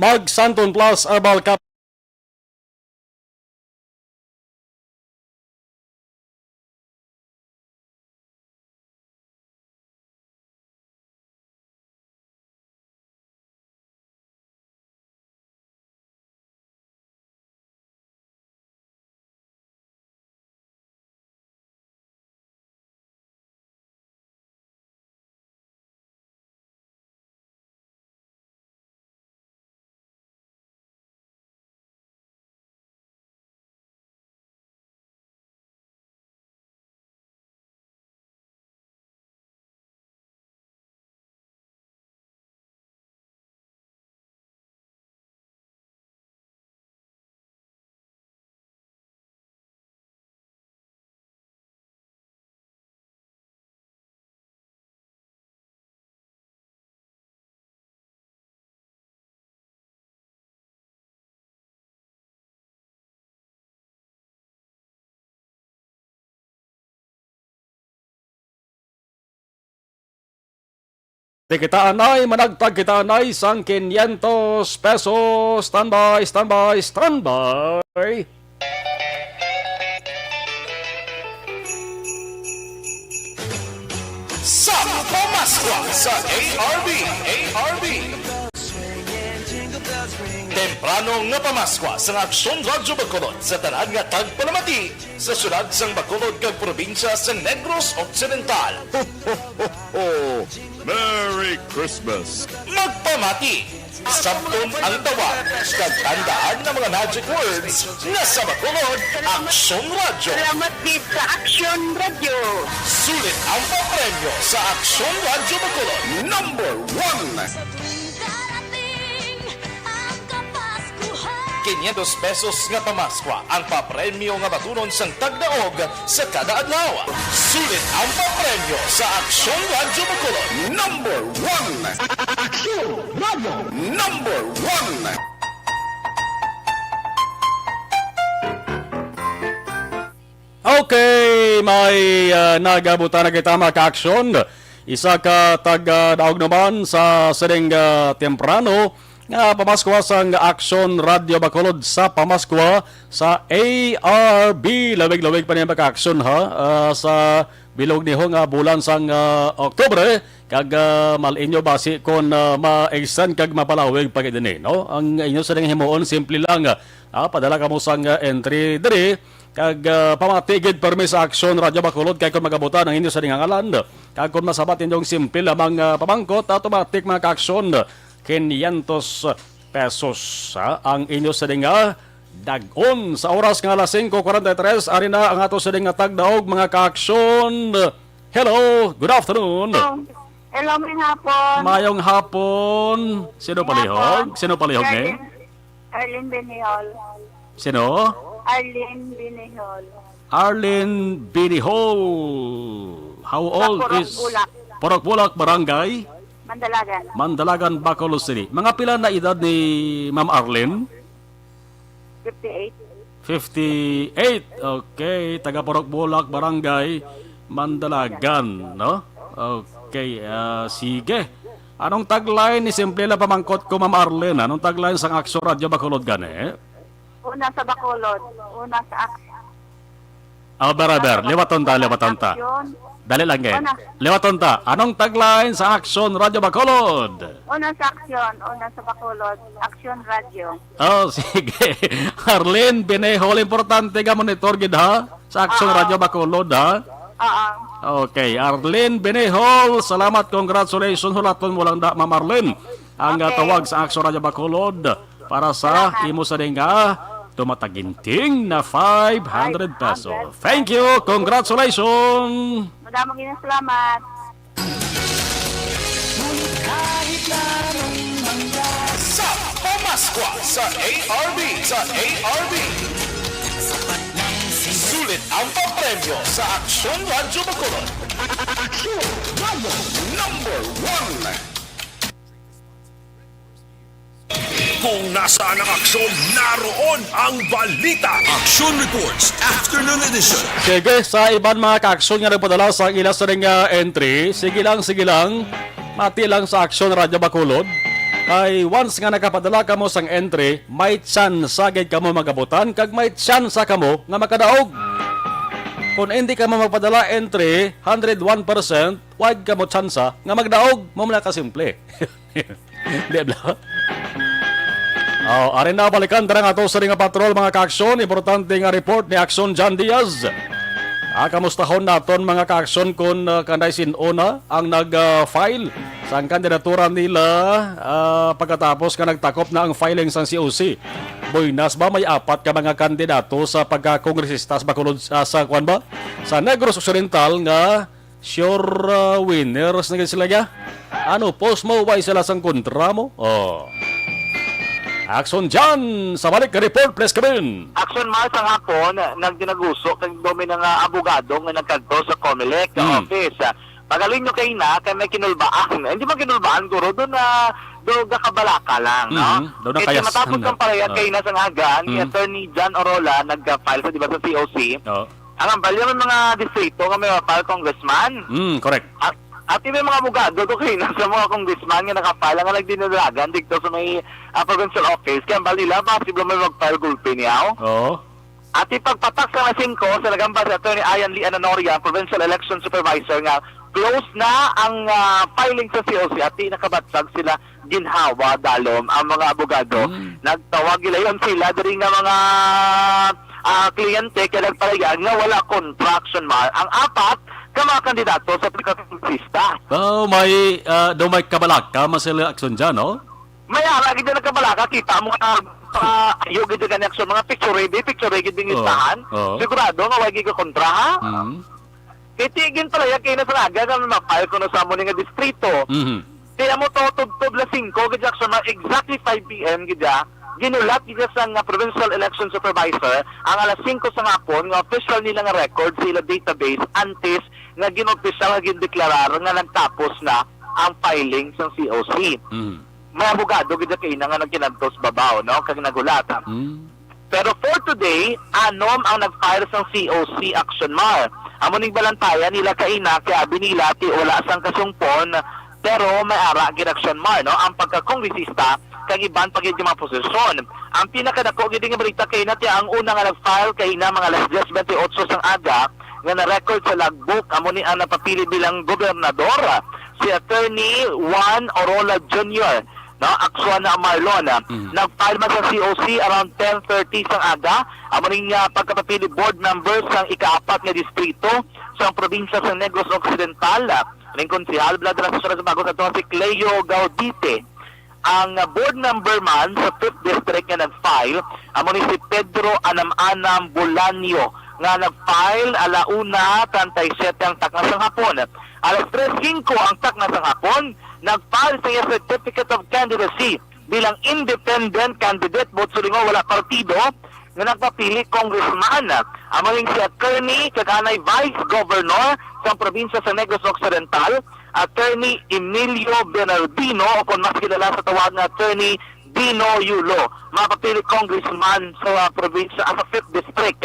Mag Santon Plus Herbal Cap. Di kita anay, managtag kita anay sang quinientos pesos. Standby, standby, standby. Sa Pamaskwa sa A R B, A R B. Temprano nga pamaskwa sa Aksyon Radyo Bacolod sa tanan nga tagpalamati sa siyudad sang Bacolod kag probinsya sa Negros Occidental. Merry Christmas! Magpamati! Sabton ang tawag kag tandaan nga mga magic words nga sa Bacolod, Aksyon Radyo. Salamat gid sa Aksyon Radyo. Sulit ang papremyo sa Aksyon Radyo Bacolod. Number one. Sa tuwing darating ang Kapaskuhan. Quinientos pesos nga pamaskwa ang papremyo nga batunon sang tagdaog sa kada adlaw. Sulit ang papremyo sa Aksyon Radyo Bacolod. Number one. Aksyon Radyo. Number one. Okay, may, ah, nagabutan na kita, mga ka-aksyon. Isa ka taga-daog naman sa sining, ah, temprano nga pamaskwa sang Aksyon Radyo Bacolod sa pamaskwa sa A R B. Lawig-lawig pa niya, mga ka-aksyon, ha, ah, sa bilog niho nga bulan sang, ah, Oktubre. Kag, ah, mal-inyo basi kon, ah, ma-extend kag mapalawig pa gid ini, no? Ang inyo sining himuon, simple lang, ah, padala kamo sang, ah, entry diri. Kag, ah, pamati gid permi sa Aksyon Radyo Bacolod kay kon magabutan ang inyo sining ngalan, kag kon masabat inyong simple lamang, ah, pamangkot, automatic, mga ka-aksyon, quinientos pesos, ha, ang inyo sining, ah, dag-on. Sa oras nga alas singko kuwarenta y tres, ari na ang ato sining nga tagdaog, mga ka-aksyon. Hello, good afternoon. Hello, hello, may hapon. Mayong hapon. Sino palihog? Sino palihog ni? Arlene Benihol. Sino? Arlene Benihol. Arlene Binihol. How old is Purok Bulak. Purok Bulak, barangay? Mandalagan. Mandalagan, Bacolod City. Mga pila na edad ni Ma'am Arlene? Fifty-eight. Fifty-eight. Okay. Taga Purok Bulak, barangay Mandalagan, no? Okay, ah, sige. Anong tagline ni simple lang pamangkot ko, Ma'am Arlene? Anong tagline sang Aksyon Radyo Bacolod gani? Una sa Bacolod, una sa Aksyon. Ah, ber, ber. Liwaton ta, liwaton ta. Aksyon. Dali lang, eh. Una. Liwaton ta. Anong tagline sa Aksyon Radyo Bacolod? Una sa Aksyon, una sa Bacolod, Aksyon Radyo. Oh, sige. Arlene Binehol, importante nga monitor gid, ha? Sa Aksyon Oo. Radyo Bacolod, ha? Oo. Okay, Arlene Binehol, salamat, congratulations, hulaton mo lang da, Ma'am Arlene. Ang, ah, Okay. tawag sa Aksyon Radyo Bacolod para sa Salamat. imo sa dinga tumataginting na five hundred pesos. Five hundred. Thank you, congratulations. Madamo gid nga salamat. Sa Pamaskwa sa A R B, sa A R B. Sulit ang papremyo sa Aksyon Radyo Bacolod. Aksyon Radyo. Number one. Kung nasaan ang aksyon, naroon ang balita. Action Reports, Afternoon Edition. Sige, sa iban mga ka-aksyon nga nagpadala sa ila sa ring, ah, entry, sige lang, sige lang. Mati lang sa Aksyon Radyo Bacolod. Kay once nga nakapadala kamo sang entry, may tsansa gid kamo magabutan kag may tsansa kamo nga makadaog. Kung hindi kamo magpadala entry, hundred one percent, wag kamo tsansa nga magdaog. Mao na kasimple. Di ba? Oh, ari na, balikan dira nga ato sa nga patrol, mga kaaksyon. Importante nga report ni Aksyon John Diaz. Ah, kamustahon naton, mga kaaksyon, kung, ah, kanday sin-o na ang nag-file sang kandidatura nila, ah, pagkatapos nga nagtakop na ang filing sang C O C. Buenas ba, may apat ka mga kandidato sa pagkakongresista sa Bacolod, ah, sa, kwan ba? Sa Negros Occidental nga sure, ah, winners na gid sila niya. Ano, post mo, way sila sang kontra mo? Oh. Action John, sa balik report, please, Kevin. Action Mar, sa hapon, nagdinaguso kag dumi na nga abogado nga nagkadto sa Comelec Hmm. office. Pagaling nyo kay na, kay may kinulbaan. Hindi man kinulbaan, guro. Doon na, doon gakabalaka lang, no? Mhm. Doon na Kaya kayas-, matapos ano? ang paraya Ah. kay na sa ngagan, ni Mm. Attorney John Orola, nag-file sa, di ba, sa C O C. Oo. Ang ambal yung mga distrito nga may mapal congressman. Mm, correct. At, at may mga abogado do kay na sa mga congressman nga nakapal nga nagdinalagan dito sa may, ah, provincial office. Kaya ambal nila, possible may mag-file gulpi niyaw. Oo. Ati pagpatak sa alas singko, sa nagambal si Attorney Ian Lee Ananoria, Provincial Election Supervisor, nga close na ang, ah, filing sa C O C, ati nakabatsag sila ginhawa dalom ang mga abogado. Mm. Nagtawag gilayon sila diri nga mga, ah, kliyente kay nagpalayan nga wala kontra, Action Mar ang apat ka mga kandidato sa pagkakongresista. Oh, may, ah, do may kabalaka man sila, Action John, no? May ara gid na kabalaka, kita mo nga, ah, ayo gid gani, Action, mga picture ready, picture ready ding Oh, listahan. Oh. Sigurado nga way gid ka kontra, ha? Mm. Kay ti ginpalaya kay na sa aga nga mapal kuno sa amo ni nga distrito. Mhm. Kaya mo to, tubtob las singko gid siya, mga exactly five P M gid siya. Ginulat gid siya sa nga provincial election supervisor ang alas singko sa hapon nga official nila nga record sa ila database antes nga ginopisyal nga gindeklarar nga nagtapos na ang filing sa C O C. Mhm. May abogado gid siya kay na nga nagkinadto sa babaw, no, kag nagulat. Mhm. Pero for today, anom ang nag-file sang C O C, Action Mar. Amo ning balantayan nila kaina kay abi nila ti wala sang kasungpon, pero may ara gid, Action Mar, no, ang pagkakongresista kag iban pa gid nga mga posisyon. Ang pinakadako gid nga balita kaina ti ang una nga nag-file kaina mga alas diyes bente otso sang aga nga na-record sa logbook, amo ni ang napapili bilang gobernador, si Attorney Juan Orola Junior, no, Action Mar, no. Mm. Nag-file man sa C O C around ten thirty sang aga. Amo ning, ah, pagkapapili board member sang ikaapat nga distrito sang probinsya sang Negros Occidental. Ning konsehal, bala dira sa siyudad sa Bago sa tuwa si Cleo Gaudite. Ang, ah, board member man sa fifth district nga nag-file, amo ni si Pedro Anam-Anam Bolanio, nga nag-file ala una treinta y siete ang takna sang hapon. Alas tres singko ang takna sang hapon, nag-file sa iya certificate of candidacy bilang independent candidate, buot silingon wala partido, nga nagpapili congressman. Amo ning si Attorney kag anay Vice Governor sang probinsya sa Negros Occidental, Attorney Emilio Bernardino, o kon mas kilala sa tawag nga Attorney Dino Yulo, mapapili congressman sa probinsya, ah, sa fifth district.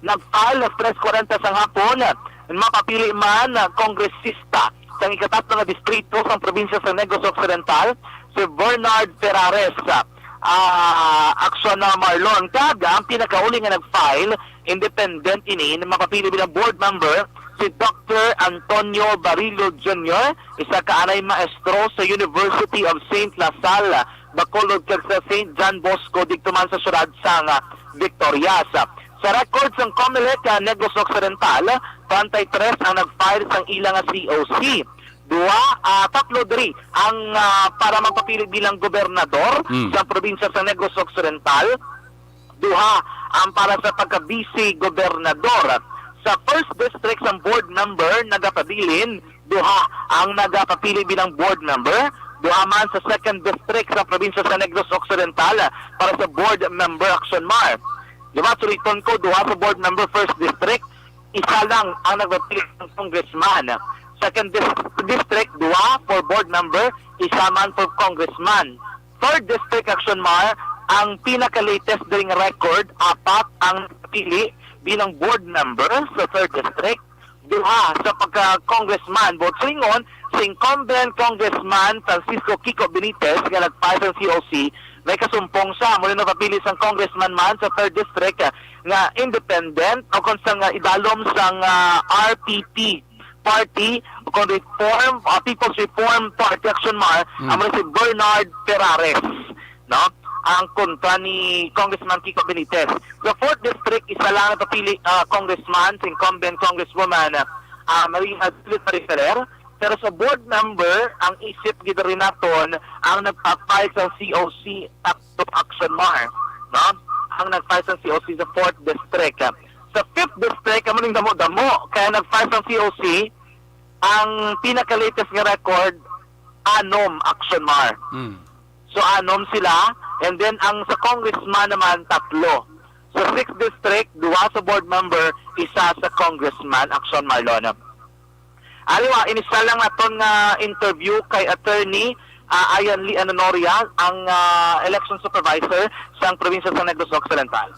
Nag-file alas tres kwarenta sang hapon, mapapili man, ah, kongresista sang ikatatlo nga distrito sang probinsya sa Negros Occidental, si Bernard Ferrares, ah, Action Mar, no. Kag ang pinakauli nga nag-file, independent ini, mapapili bilang board member si Doctor Antonio Barillo Junior, isa ka anay maestro sa University of Saint La Salle, Bacolod, kag sa Saint John Bosco didto man sa siyudad sang Victorias. Sa record sang Comelec, ah, Negros Occidental, treinta y tres ang nag-file sang ila nga C O C. Duha, ah, tatlo diri ang, ah, para magpapili bilang gobernador Mm. sa probinsya sa Negros Occidental. Duha ang para sa pagka-vice gobernador. Sa first district sang board member nagapabilin, duha ang nagapapili bilang board member. Duha man sa second district sa probinsya sa Negros Occidental para sa board member, Action Mar. Di ba, suliton ko, duha sa board member first district, isa lang ang nagpapili ng congressman. Second dis-, district, duha for board member, isa man for congressman. Third district, Action Mar, ang pinaka-latest diri nga record, apat ang napili bilang board member sa third district. duha sa pagka-congressman. Buot silingon, si incumbent Congressman Francisco Kiko Benitez nga nag-file sang C O C, may kasumpong siya. Mao na napapili sang congressman man sa third District, ah, nga independent o kung sa nga idalom sang, ah, R P P party o kung Reform, ah, People's Reform Party, Action Mar, Mm. amo na si Bernard Ferrares, no? Ang kontra ni Congressman Kiko Benitez. Sa fourth District, isa lang ang napapili, ah, congressman, si incumbent Congresswoman, ah, Maria Dulce Ferrer. Pero sa board member, ang isip gid rin naton ang nagpa-file sa C O C, Takto Action Mar, no? Ang nag-file sa C O C sa fourth District. Sa fifth District, amo ning damo-damo. Kaya nag-file sa C O C, ang pinaka-latest nga record, anom, Action Mar. Mm. So, anom sila. And then, ang sa congressman naman, tatlo. Sa sixth District, duha sa board member, isa sa congressman, Action Mar, Lona. Aliwa, initial lang naton nga interview kay Attorney, ah, Ian Lee Ananoria, ang, ah, election supervisor sang probinsya sa Negros Occidental.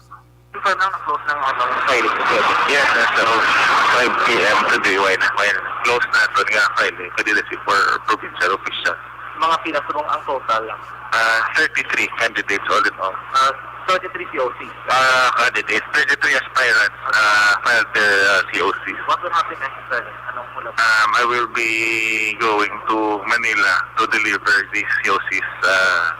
Confirm lang na close ng, ano, filing. Yes, as of five P M today, while, while close naton nga filing, candidacy for provincial official. Mga pila subong ang total lang? Ah, thirty-three candidates all in all. Ah, thirty-three C O Cs. Ah, candidates, thirty-three aspirants, ah, filed their, ah, C O Cs. What will happen next, sir? Anong mula? Um, I will be going to Manila to deliver these C O Cs, ah,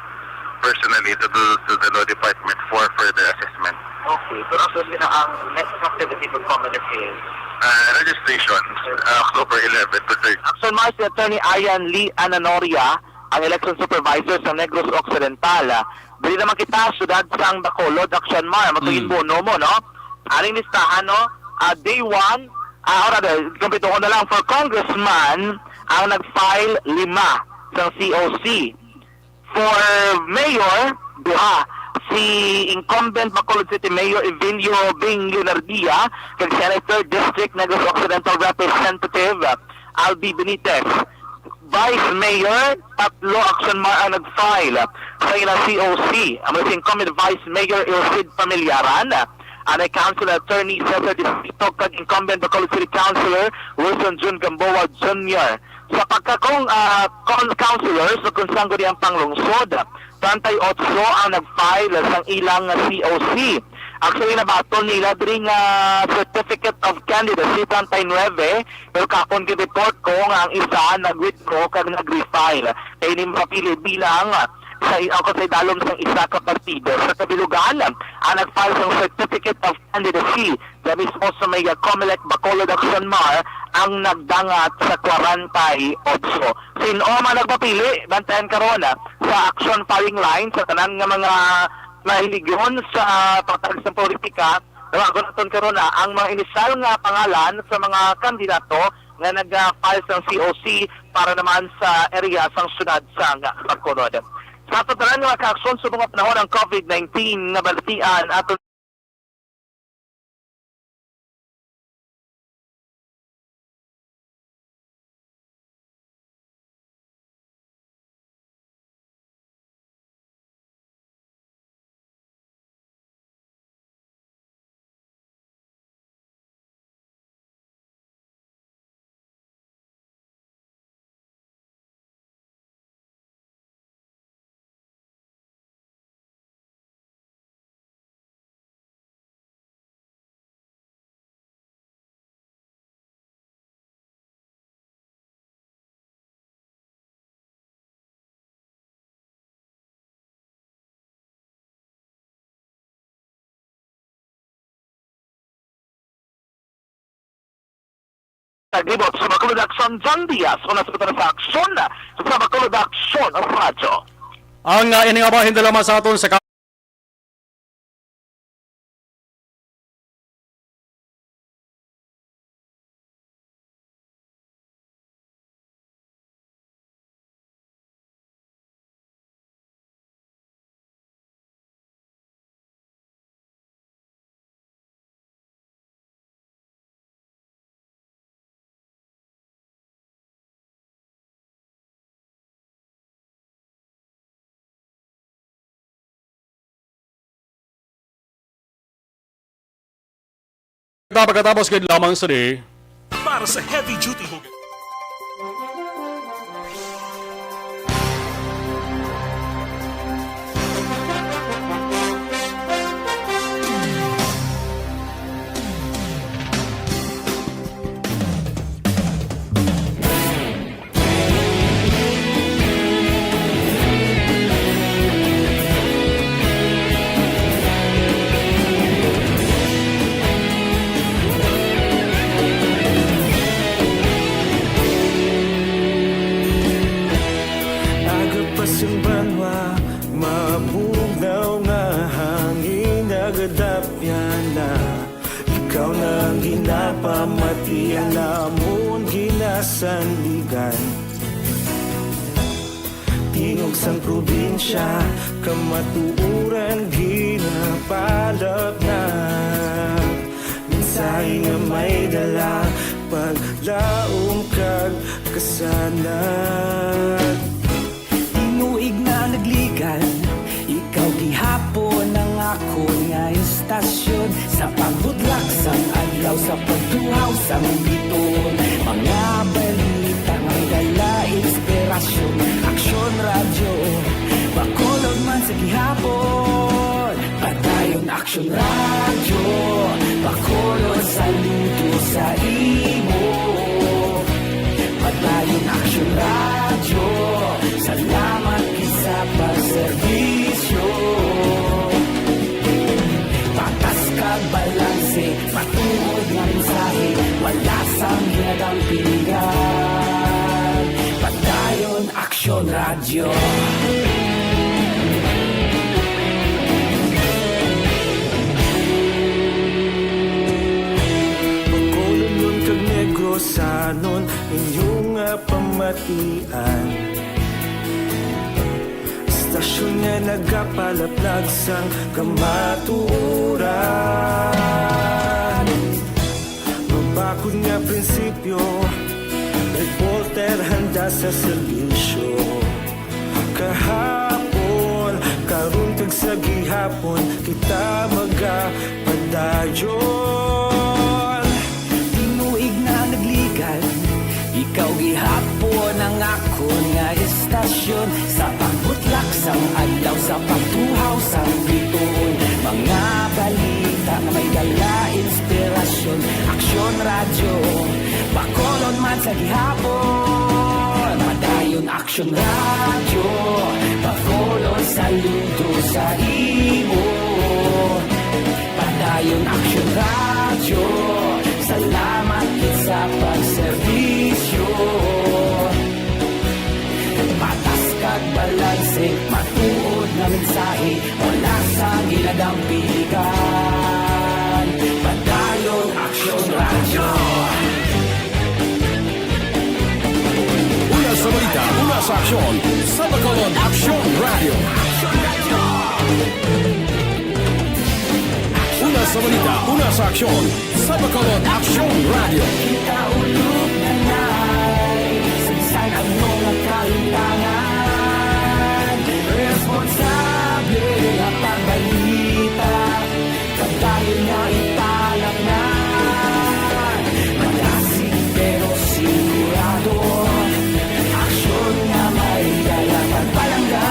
personally to the, to the law department for further assessment. Okay, pero ang susunod na ang next activity for Comelec is? Ah, registration, ah, October eleven to thirteen. Action Mar, si Attorney Ian Lee Ananoria, ang election supervisor sa Negros Occidental. Diri naman kita, siyudad sang Bacolod, Action Mar, matugin Mm. bono mo, no? Aning listahan, no? Ah, day one, ah, ora, de, kumpleto ko na lang. For congressman, ang nag-file, lima sang C O C. For mayor, duha. Si incumbent Bacolod City Mayor Evelio Bing Leonardia, kag Senator District Negros Occidental Representative, ah, Albi Benitez. Vice Mayor, tatlo, Action Mar, ang nag-file sa ilang C O C. Amo si incumbent Vice Mayor Ilcid Familiaran, anay Council Attorney Cesar Distrito, kag incumbent Bacolod City Councilor Wilson Jun Gamboa Junior. Sa pagkakong, ah, con-, councilors, o kung saan guni ang panglungsod, treinta y ocho ang nag-file sang ilang C O C. Actually, nabaton nila diri nga certificate of candidacy, treinta y nueve, pero kapon gid report ko nga ang isa nag-withdraw kag nag-refile. Kay ini mapili bilang sa, ako sa idalom sang isa ka partido. Sa kabilugan, ang nag-file sang certificate of candidacy, dira mismo sa may, ah, Comelec Bacolod, Action Mar, ang nagdangat sa kwarenta y ocho. Sin-o man nagpapili, bantayan karon, ah, sa Action Firing Line sa tanan nga mga mahiligyon sa patag sa politika. Tawagon naton karon, ah, ang mga inisyal nga pangalan sa mga kandidato nga nag-file sang C O C para naman sa area sang siyudad sang Bacolod. Sa aton tanan nga mga ka-aksyon, subong nga panahon ang COVID nineteen nga balatian aton Naglibot sa Bacolod Aksyon, John Diaz, una sa Bacolod Aksyon, sa Bacolod Aksyon Radyo. Ang, ah, ini nga bahin dala man sa aton sa Pagkatapos gid lamang sini, Para sa heavy duty hugad. Aga pa sing banwa, mabugnaw nga hangin nagadapyan na. Ikaw na ang ginapamati, ang amon ginasandigan. Tingog sang probinsya, kamatuoran ginapalapnag. Mensahe nga may dala, paglaom kag kasanag. Tinuig na nagligan, ikaw gihapon ang akon nga istasyon. Sa pagbudlak sang adlaw, sa pagtuhaw sang biton, mga balita may dala inspirasyon. Aksyon Radyo, Bacolod man sa gihapon. Padayon Aksyon Radyo, Bacolod, saludo sa imo. Padayon Aksyon Radyo, salamat gid sa pagserbisyo. Patas kag balanse, matuod nga mensahe, wala sang ginadampingan. Padayon Aksyon Radyo. Bacolodnon kag Negrosanon, inyo nga pamatian. Istasyon nga nagapalaplag sang kamatuoran. Mabakod nga prinsipyo, reporter handa sa serbisyo. Kahapon, karon kag sa gihapon, kita magapadayon. Tinuig na nagligan, ikaw gihapon ang akon nga istasyon. Sa pagbutlak sang adlaw, sa pagtuhaw sang bituon, mga balita nga may dala inspirasyon. Aksyon Radyo, Bacolod man sa gihapon. Padayon Aksyon Radyo, Bacolod, saludo sa imo. Padayon Aksyon Radyo, salamat gid sa pagserbisyo. Patas kag balanse, matuod nga mensahe, wala sang ginadampigan. Padayon Aksyon Radyo. Una sa balita, una sa aksyon, sa Bacolod Aksyon Radyo. Una sa balita, una sa aksyon, sa Bacolod Aksyon Radyo. Kita ulog na nay, saysay ang mga kahitangan. Responsable nga pagbalita, padayon nga ipalapngan. Malasig pero sigurado, aksyon nga may dala pagpalangga.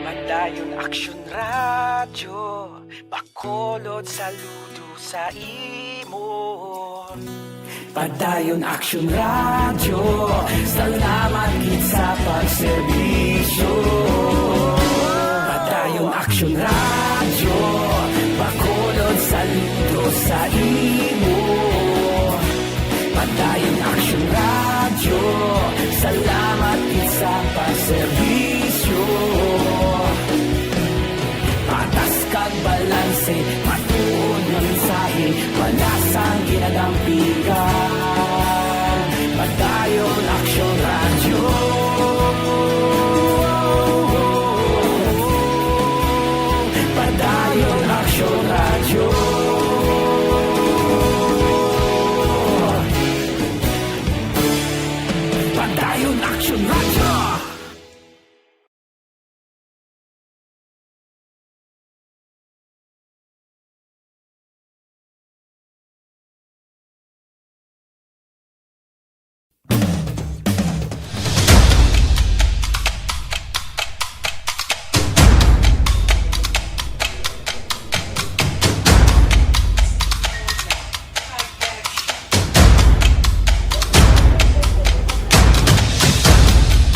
Padayon Aksyon Radyo, Bacolod, saludo sa imo. Padayon Aksyon Radyo, salamat gid sa pagserbisyo. Padayon Aksyon Radyo, Bacolod, saludo sa imo. Padayon Aksyon Radyo, salamat gid sa pagserbisyo. Patas kag balanse, matuod nga mensahe, wala sang ginadampigan. Padayon Aksyon Radyo. Padayon Aksyon Radyo.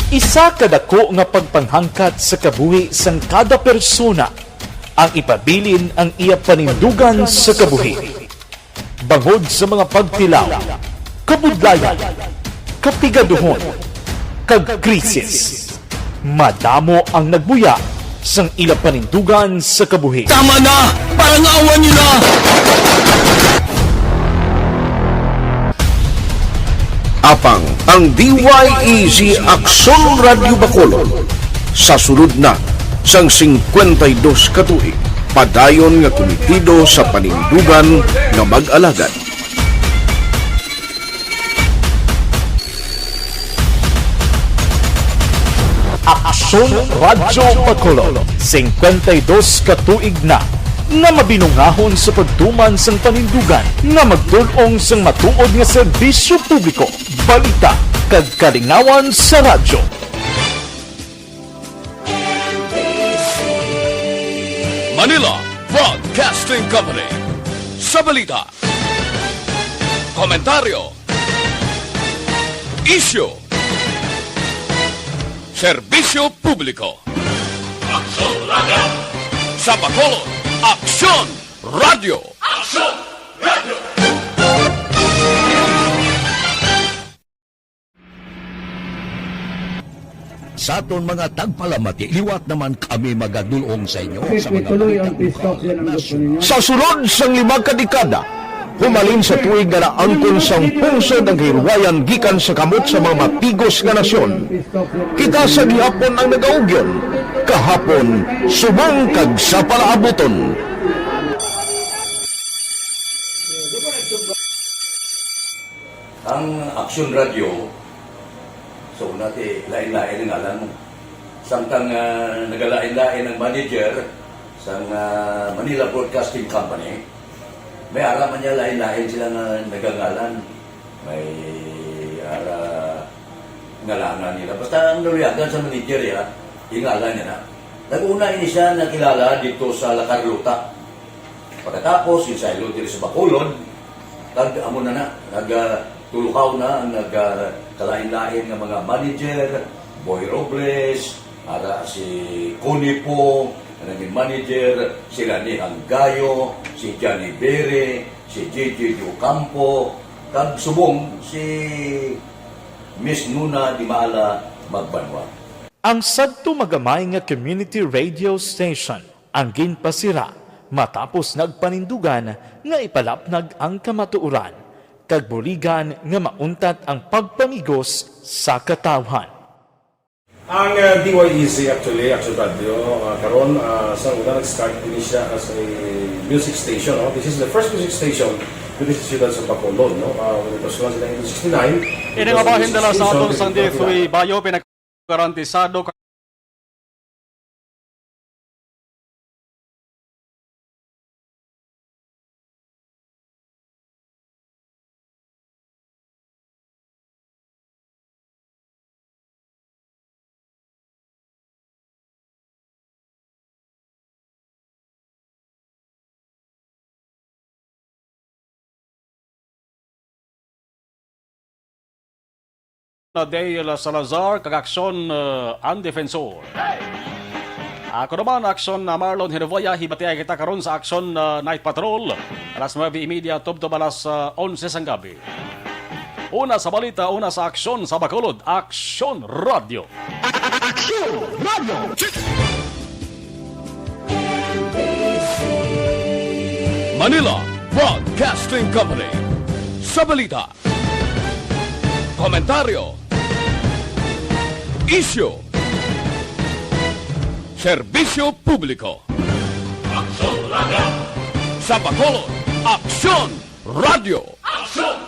Isa ka dako nga pagpanghangkat sa kabuhi sang kada persona ang ipabilin ang iya panindugan sa kabuhi. Bangod sa mga pagtilaw, kabudlayan, kapigaduhon, kag krisis, madamo ang nagbuya sang ila panindugan sa kabuhi. Tama na! Parang awa niyo na! Apang ang D Y E Z Aksyon Radyo Bacolod sa sulod na sang singkwenta y dos ka tuig, padayon nga kumitido sa panindugan nga mag-alagad. Aksyon Radyo Bacolod, singkwenta y dos ka tuig na nga mabinungahon sa pagtuman sang panindugan nga magtul-ong sang matuod nga serbisyo publiko, balita, kag kalingawan sa radyo. Manila Broadcasting Company. Sa balita, komentaryo, isyu, serbisyo publiko. Aksyon Radyo. Sa Bacolod, Aksyon Radyo. Aksyon Radyo. Sa aton mga tagpalamati, liwat naman kami magadul-ong sa inyo sa mga balita lokal, nasyonal. Sa sulod sang lima ka dekada, humalin sa tuig nga naangkon sang pungsod ang kahilwayan gikan sa kamot sa mga matigos nga nasyon. Kita sa gihapon ang nagaugyon, kahapon, subong kag sa palaabuton. Ang Aksyon Radyo, sa una, ti, lain-lain ang ngalan mo. Samtang, ah, nagalain-lain ang manager sang, ah, Manila Broadcasting Company, may ara man niya lain-lain sila nga nagangalan. May ara ngalangan nila. Basta ang naluyagan sa manager, ya, ingalan niya na. Nag-una ini siya nakilala dito sa La Carlota. Pagkatapos, ginsaylo diri sa Bacolod, kag amo na na, nag, ah, tulukaw na ang nag, ah, kalain-lain nga mga manager, Boy Robles, ara si Connie Poo, nga naging manager, si Rani Hanggayo, si Johnny Bere, si J J Ocampo, kag subong si Miss Nuna Dimala Magbanwa. Ang sadto magamay nga community radio station ang ginpasira matapos nagpanindugan nga ipalapnag ang kamatuoran kag buligan nga mauntat ang pagpamigos sa katawhan. Ang, uh, D Y E Z actually, Action Radio, uh, karon, uh, sa una nag-start din siya as a music station, no? This is the first music station dito sa siyudad sa Bacolod, no? Uh, when it was launched in nineteen sixty-nine, it was a music station. Ini nga bahin dala sa aton sang D F W Bayo, pinag- Garantisado ka na Dale Salazar, kag Aksyon, uh, Ang Defensor. Ako naman, Aksyon, uh, Marlon Herboya, hibatiay kita karon sa Aksyon, uh, Night Patrol, alas nuebe y media tubtob alas, uh, onse sang gabi. Una sa balita, una sa aksyon sa Bacolod, Aksyon Radyo. Aksyon Radyo. Manila Broadcasting Company. Sa balita, komentaryo, isyu, serbisyo publiko. Aksyon Radyo. Sa Bacolod, Aksyon Radyo. Aksyon